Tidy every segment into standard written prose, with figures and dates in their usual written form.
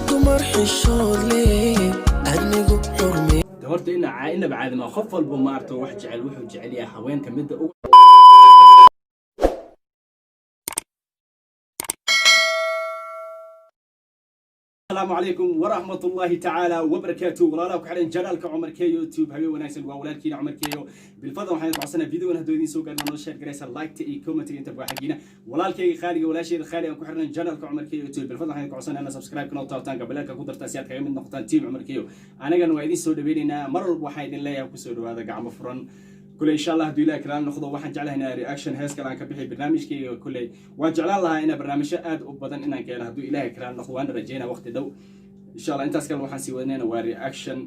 Dumar xishood leh, adnigu xurme. De horta ina inaba caadi ma qof walba maarto wax jecel, wuxuu jecel yahay haweenka midda ugu. Asalaamu calaykum waraxmat ullaahi tacaala wabarakaatu. Walaalaha ku xidhan channelka Cumar Keyo YouTube, habeen wanaagsan. Waa walaalkiina Cumar Keyo. Bilfadan waxaan idin codsanaa videogan hadduu idiin soo gaarna noo share garaysa, like iyo comment inta waa xagiina. Walaalkayga qaaliga, walaashayda qaaliga ku xidhan channelka Cumar Keyo YouTube, bilfadan waxaan idin codsanaa inaad subscribe kana taabtaan, gambaleelka ku dartaa si aad kaga mid noqotaan team Cumar Keyo. Anagana waa idin soo dhaweynaynaa. Mar walba waxaan idin leeyahay kusoo dhawaada gacmo furan. Kule insha Allah hadduu Ilahi kalaan noqdo, waxaan jeclahay inaan reaction hees kale aan ka bixiyo barnaamijkayga. Kule waan jeclaan lahaa inaan barnaamijyo aad u badan inaan keeno hadduu Ilahi kalaan noqdo, waana rajeynaa waqti dhow insha Allah. Intaas kale waxaan sii wadnayna waa reaction.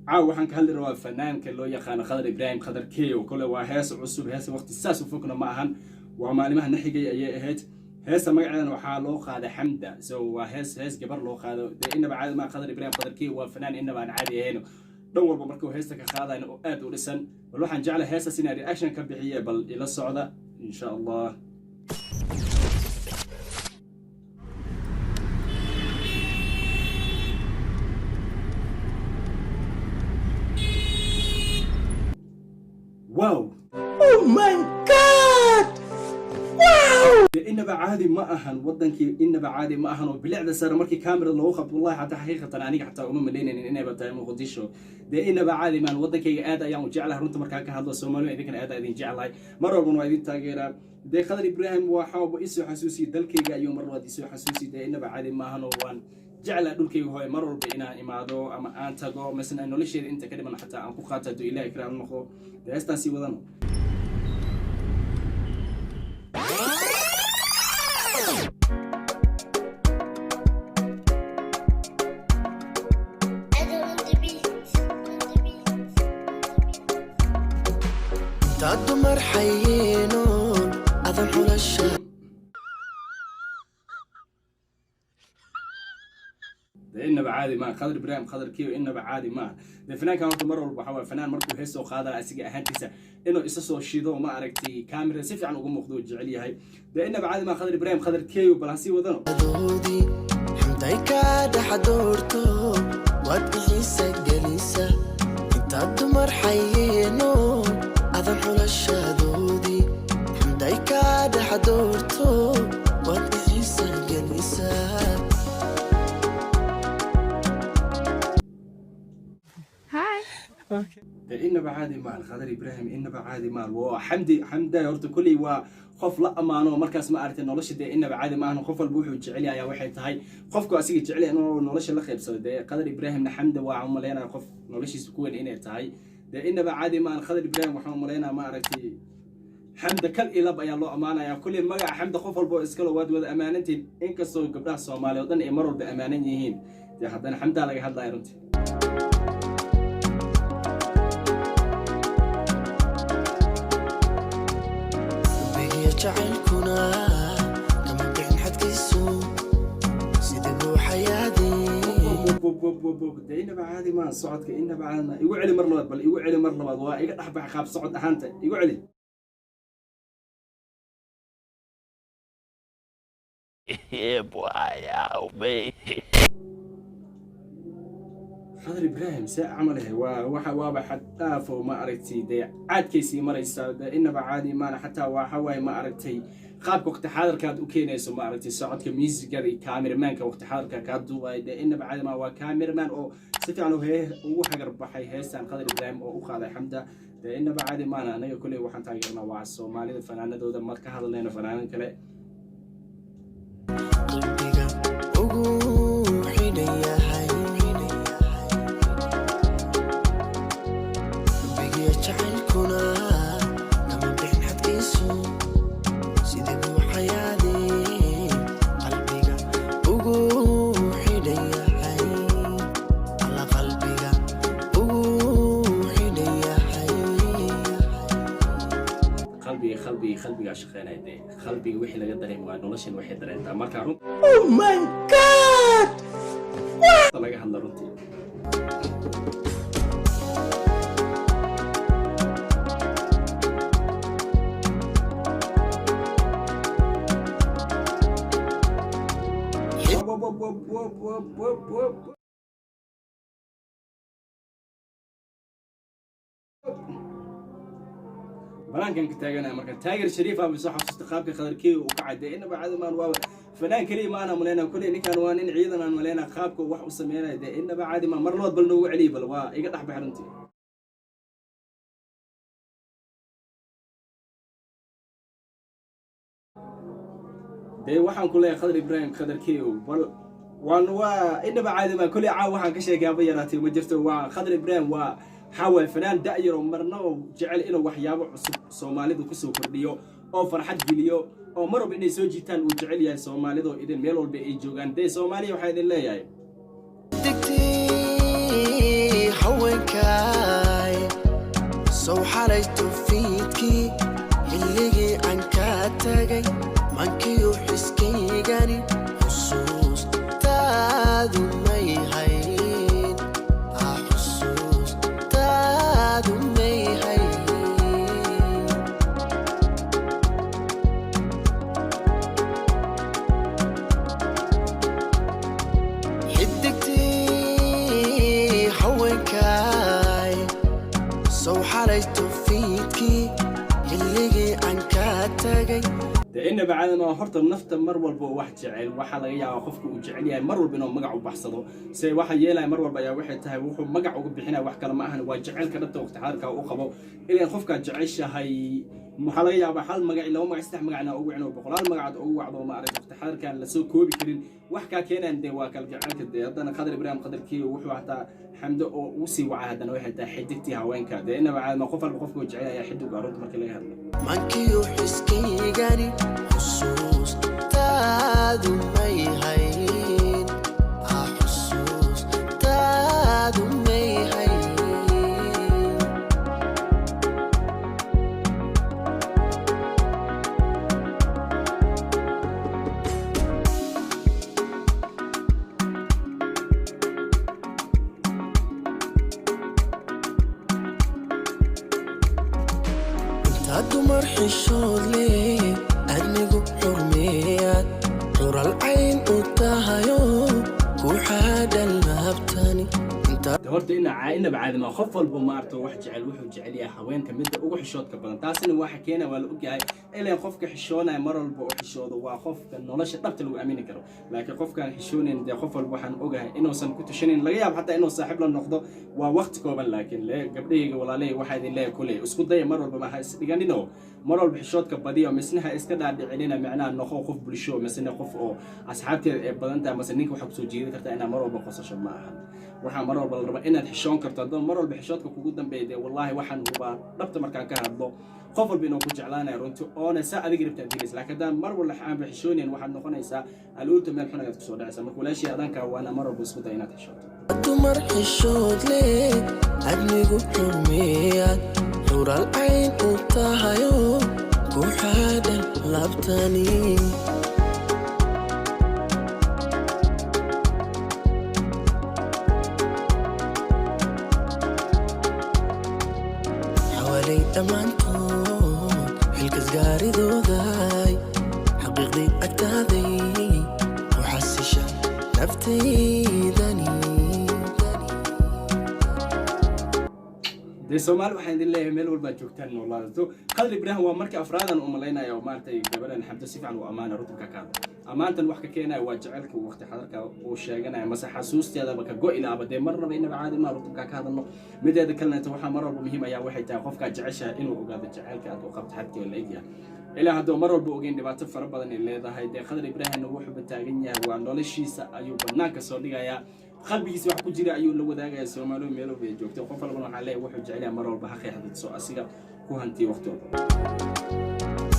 Caaw waxaan ka hadli rabaa fanaanka loo yaqaano Khadar Ibraahim Khadar Keyo. Kole waa hees cusub, hees waqti saas u fogna ma ahan, waa maalimaha naxigay ayay ahayd. Heesta magaceedana waxaa loo qaaday Xamda. So waa hees gabar loo qaado. Dee inaba caadi maa, Khadar Ibraahim Khadar Keyo waa fanaan inaba aan caadi ahayn, dhan walba markuu heesta ka qaadayna oo aad u dhisan. Bal waxaan jeclahay heestaas inaan reaction ka bixiye, bal ila socda insha Allah. Wow! Oh my God! Wow! Inaba caadi ma ahan wadankii, inaba caadi ma ahan oo bilicda sare markii kamerada loogu qabto. Wallahi xataa xaqiiqatan aniga xataa uma malaynaynin inayba tahay Muqdisho. Dee inaba caadi maan, wadankayga aad ayaan u jeclahay runta markaan ka hadlo. Soomaaliya idinkana aad idin jeclahay, mar walbana waa idin taageeraa. Dee Khadar Ibraahim waxaaba isoo xasuusiyey dalkayga ayuu mar labaad isoo xasuusiyey. Dee inaba caadi ma ahan oo waan jeclaa dhulkayga hooy, mar walba inaan imaado ama aan tago masna nolosheeda inta ka dhiman xataa aan ku qaato hadduu Ilahi karaam noqdo. Dee heestaan sii wadano. Edo on the beat. On the beat. Intaad dumar xayeenoon adan xulasha. Dee inaba caadi maaha Khadar Ibraahim Khadar Kiyo, inaba caadi maaha. Dee fanaankan horta mar walba waxaa waye fanaan markuu hees soo qaadana asiga ahaantiisa inuu isa soo shido, ma aragtay, kaamira si fiican ugu muuqdo uu jecel yahay. Dee inaba caadi maaha Khadar Ibraahim Khadar Kiyo, bal ha sii wadano. Doodii Xamday kaa dhex doorto, waad bixiisa gelisa. Intaad dumar xayeenoon adan xulashadoodii, Xamday kaa dhex doorto, waad bixiisa gelisa. Hi. Dee inaba caadi maal Khadar Ibraahim, inaba caadi maal. Waa Xamdi. Xamda horta kolley waa qof la ammaano markaas, ma aragtay, nolosha. Dee inaba caadi maahan, qof walba wuxuu jecel yahay waxay tahay qofku asiga jecel yahay inuu nolosha la qaybsado. Dee Khadar Ibraahimna Xamda waa umaleynaya qof noloshiisa ku weyn inay tahay. Dee inaba caadi maahan Khadar Ibraahim, waxaan umaleynaya, ma aragtay, Xamda kal iyo lab ayaa loo ammaanaya. Kulley magaca Xamda qof walba oo iskalo waad wada ammaanantiin, inkastoo gabdhaha Soomaaliya oo dhan ay mar walba ammaanan yihiin. Dee haddana Xamdaa laga hadlaya runtii. Bigiya jacaylkuna kama bixin xadkiisu, sida buu xayaadii. Dee inaba caadi maa socodka, inaba caadi maa. Igu celi mar labaad, bal igu celi mar labaad. Waa iga dhex baxa qaab socod ahaanta, igu celi. Yeah, boy, oh, man. Khadar Ibraahim see camal ahe, waa waxa waaba xad dhaaf oo, ma aragtay, dee caadkaysii maraysaa. Dee inaba caadi maana, xataa waxa waaye, ma aragtay, qaabka waqti xaadirkaad u keenayso, ma aragtay, socodka, miisigada iyo cameramanka waqti xaadirka kaa duubay. Dee inaba caadi maa, waa cameraman oo si fiican ugu hagar baxay heestan Khadar Ibraahim oo u qaaday Xamda. Dee inaba caadi maana. Anaga kolley waxaan taageernaa waa Soomaalida fanaanadooda, mar ka hadlayno fanaanan kale. Qalbiga ugu xidhan yahay, bigiya jacaylkuna kama bixin xadkiisu, sida buu xayaadii qalbiga ugu xidhan yahay, alla qalbiga ugu xidhan yahay. Qalbiga, qalbiga, qalbigaa shaqeynaya. Dee qalbiga wixii laga dareemo waa noloshan waxay dareentaa marka run Oh my God! laga hadla runtii. Wop, wop, wop, wop. Banaankan ka taaganaya marka Taageer Shariif aa soo xasuusta qaabka Qadarkii uu ka cadeeyay. Inaba caadi maan, waa fanaan kaliya ma ana maleyna. Kuley ninkan waa nin ciidan aan maleyna, qaabka wax u sameynaya dee inaba caadi maan. Mar labaad bal noogu celiy, bal waa iga dhex baxay runtii. Dee waxaan ku leeyahay Khadar Ibraahim Khadarkiiw bal waan waa inaba caadi maa. Kuley caaw waxaan ka sheegay haba yaraatay ma jirto. Waa Khadar Ibraahim, waa waxaa waaye fanaan da'yar oo marna oo jecel inuu waxyaabo cusub Soomaalidu kusoo kordhiyo oo farxad geliyo oo mar walba inay soo jiitaan uu jecel yahay Soomaalidu idin meel walba ay joogaan. Dee Soomaaliya waxaa idin leeyahay: Degtii haweenkaay sow xalayto fiidkii, xilligii aan kaa tagay, mankiyo xiskaygani xusuustaadu may hayn, xusuustaadu may hayn. Xidigtii haweenkaay sow xalayto fiidkii, xilligii aan kaa tagay. Dee inaba caadama horta nafta mar walba oo wax jecel, waxaa laga yaabaa qofka uu jecel yahay mar walba inuu magac u baxsado. Se waxa yeelaya mar walba ayaa waxay tahay wuxuu magac uga bixinaya wax kale ma ahan, waa jecelka dhabta waqti xaadirka u qabo. Ilaan qofkaad jeceshahay waxaa laga yaabaa hal magac, laba magac, saddex magacna ugu wicno, boqolaal magacaad ugu wacdo, ma aragta, waqti xaadirkan lasoo koobi karin. Wax kaa keenayan dee waa kalgacaylka. Dee haddana Khadar Ibraahim Qadarkii wuxuu hataa Xamdo oo uu sii wacay, haddana waxay tahay xidigtii haweenka. Dee inaba caadama, qof walba qofka uu jecel ayaa xidig runta markii laga hadlo. Mankiyo xiskaygani xusuustaadu may hayn, xusuustaadu may hayn. Intaa dumar xishood leh adnigu xurmeeyaad, xural cayn u tahayo ku xaadhan laabtani intaa. De horta ina inaba caadi ma, qof walba maarto wax jecel wuxuu jecel yahay haweenka midda ugu xishoodka badan. Taasina waxa keena waa la ogyahay, ilaa qofka xishoonaya mar walba oo xishoodo waa qofka nolosha dhabta lagu aamini karo. Laakiin qofkaan xishoonayn, dee qof walba waxaan ogahay inuusan ku tushanayn, laga yaabo xataa inuu saaxiib la noqdo waa waqti kooban. Laakiin le gabdhahayga walaalahayga waxaa idin leeyahay, kuley isku daya mar walba ma ha isdhiganino, mar walba xishoodka badiyo, misna ha iska dhaadhicinina. Micnaha noqo qof bulsho, misna qof oo asxaabteeda ee badan tahay, mase ninka waxaa kusoo jiidi kartaa inaad mar walba qosasho ma ahan. Waxaa mar walba la rabaa inaad xishoon karto. Haddaba mar walba xishoodka kugu dambeeya, dee wallaahi waxaan hubaa dhabta markaan ka hadlo qof walba inuu ku jeclaanaya runti, oona saa adiga rabta aad helaysa. Laakiin haddaan mar walba aanba xishoonayn, waxaad noqonaysaa aluurta meel xun ayaad kusoo dhacaysaa. Marka walaashii adanka waana mar walba isku day inaad xishooto. Dumar xishood leh adnigu xurmeeyaad, xural cayn u tahayo ku xaadhan laabtani. Xawaalay dhammaantood xilkas gaaridooday, xaqiiqdii agtaaday ku xasisha naftaydani. Dee Soomaali waxaan idin leeyahay meel walbaad joogtaan noolaado. Khadar Ibraahim waa markii afraadan u malaynaya oo maaragtay gabadhan Xamdo si fiican u ammaana. Rutubka ka hadla ammaantan wax ka keenaya waa jacaylka uu waqti xadarka uu sheeganaya, mase xasuusteedaba ka go'i laaba. Dee marnaba inaba caadi maa rutubka ka hadalno. Mideeda kalena waxaa mar walba muhiim ayaa waxay tahay qofkaad jeceshahay inuu ogaado jacaylka aad u qabto xadkeeda la egyahay. Ilaa hadduu mar walba ogeyn dhibaato fara badan ay leedahay. Dee Khadar Ibraahimna wuxuuba taagan yahay waa noloshiisa ayuu banaanka soo dhigayaa, qalbigiisa wax ku jira ayuu la wadaagaya Soomaalidu meel walba ay joogto. Qof walbana waxaa leeyahay wuxuu jecel yahay mar walba ha qeexdidso, asiga ku hantiyo waqti walba.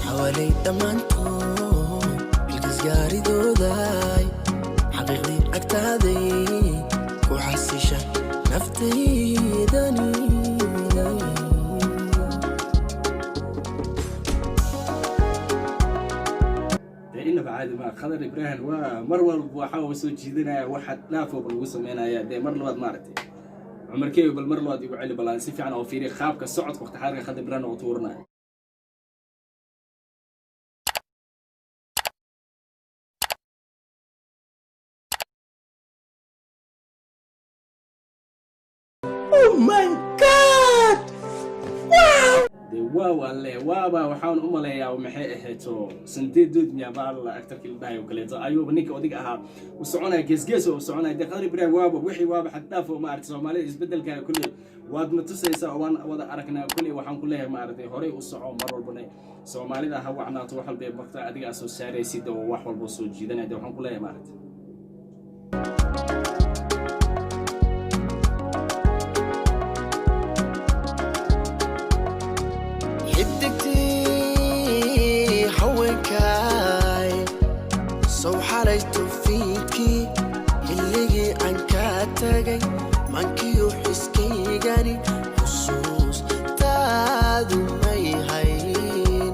Xawaalay dhammaantood xilkas gaaridooday, xaqiiqdii agtaaday ku xasisha naftaydani. Dee inaba caadi ma, Khadar Ibraahim waa mar walba waxa uu soo jiidanaya waxa dhaafooba lagu sameynaya. Dee mar labaad maaragtay Cumar Keewi, bal mar labaad igu celi, balaan si fiican oo fiiri qaabka socodka waqti xaadirka Khadar Ibraahim oo tuuranaya. My God! Dee waaw alle waaba waxaan u maleeyaa, maxay ahayto, sandeedood miyaa baa actarkii la dhahay oo kaleeto ayuuba ninka odig ahaa u soconaya, geesgees oo u soconaya. Dee Qadar Ibraahim waaba wixii waaba xad dhaaf oo maaragtay. Soomaalida isbedelka kulley waad na tusaysaa oo waan wada aragnaa. Kulley waxaan ku leeyahay, maaragtay, horey u soco mar walbana. Soomaalida ha wacnaato, wax walba ee barta adiga aa soo saaraysid oo wax walba soo jiidanaya. Dee waxaan ku leeyahay, maaragtay, Xidigtii haweenkaay, sow xalay tufiidkii xilligii aan kaa tagay, mankiyo xiskaygani xusuustaadu may hayn,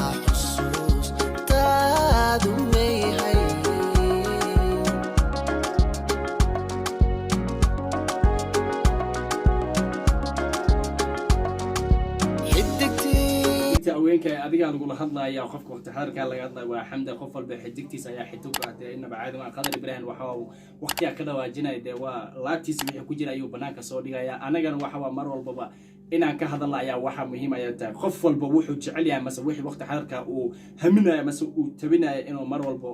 ah, xusuustaadu may hayn. Xidigtii Xidigta haweenka adigaa lagula hadlaya, qofka waqti xadarkaa laga hadlaya waa Xamda. Qof walba xidigtiisa ayaa xidig ku ah. Dee inaba caadi ma Qadar Ibraahim waxa uu waqtigaa ka dhawaajinaya. Dee waa laabtiisa wixii ku jira ayuu banaanka soo dhigaya. Anagana waxa waa mar walbaba inaan ka hadalna ayaa waxa muhiim ayaa tahay. Qof walba wuxuu jecel yahay mase wixii waqti xadarka uu haminaya mase uu tabinaya inuu mar walba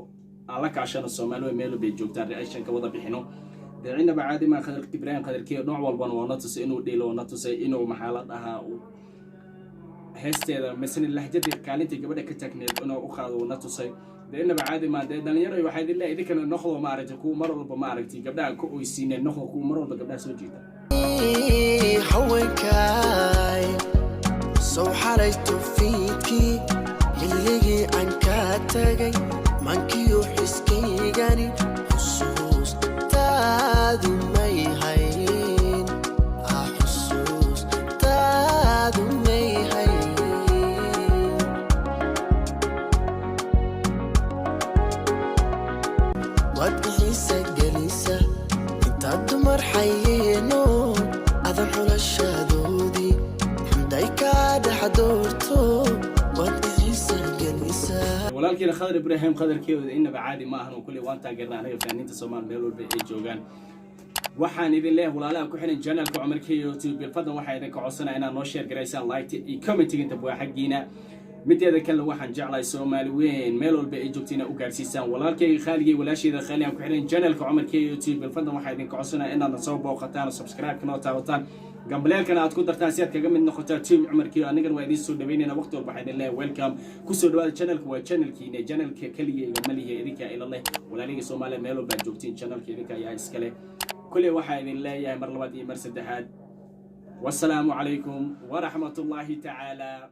aan la kaashano. Soomaaliya meel bay joogtaan, reaction ka wada bixino. Dee inaba caadi ma Qadar Ibraahim. Qadarkii nooc walbana waa na tusay inuu dheelo, waa na tusay inuu, maxaa la dhahaa, heesteeda masne lahjadii kaalintii gabadha ka taagneed inuu u qaado uu na tusay. Dee inaba caadi maa. Dee dhalinyaro waxaa idin leeyahay, idinkana noqdo, maaragtay, kuwa mar walba, maaragtay, gabdhaha ka oysiineen, noqdo kuwa mar walba gabdhaha soo jiita. Haweenkaay, sow xalay tufiidkii xilligii aan kaa tagay, mankiyo xiskaygani xusuustaadu may hayn, ah, xusuustaadu may hayn. Waad ixiisa gelisa intaad dumar xayeeno, adan xulashadoodii xamday kaa dhex doorto. Waad ixiisa gelisa. Walaalkiina Khadar Ibraahim Qadarkeeda inaba caadi ma ahan oo kulli waan taageernaa anaga fanaaniinta Soomaal meel walba ay joogaan. Waxaan idin leeyahay, walaalaha ku xiran channelka Cumar K YouTube, bilfadan waxaa idinka codsanaya inaad noo share garaysaan, like iyo commentiga inta waa xaggiina. Mideeda kalena waxaan jeclahay Soomaali weyn meel walba ay joogto inaad u gaarsiisaan. Walaalkayga khaaligay, walaashayda khaali aan ku xiran channelka Cumar K YouTube, bilfadan waxaa idinka codsanaya inaad soo booqataan oo subscribe-ka noo taabataan, gambaleelkana aad ku dartaan si aad kaga mid noqotaa team Cumar K. Anigana waa idiin soo dhaweynayna waqti walba. Waxaa idin leeyahay welcome, kusoo dhawaada channelka. Waa channelkiina, channelka keligayga malihi, idinkaa ila leh. Walaaligii Soomaaliya meel walba aad joogtiin, channelka idinka ayaa iskale. Kuley waxaa idin leeyahay mar labaad iyo mar saddexaad, wasalaamu calaykum waraxmat ullaahi tacaala.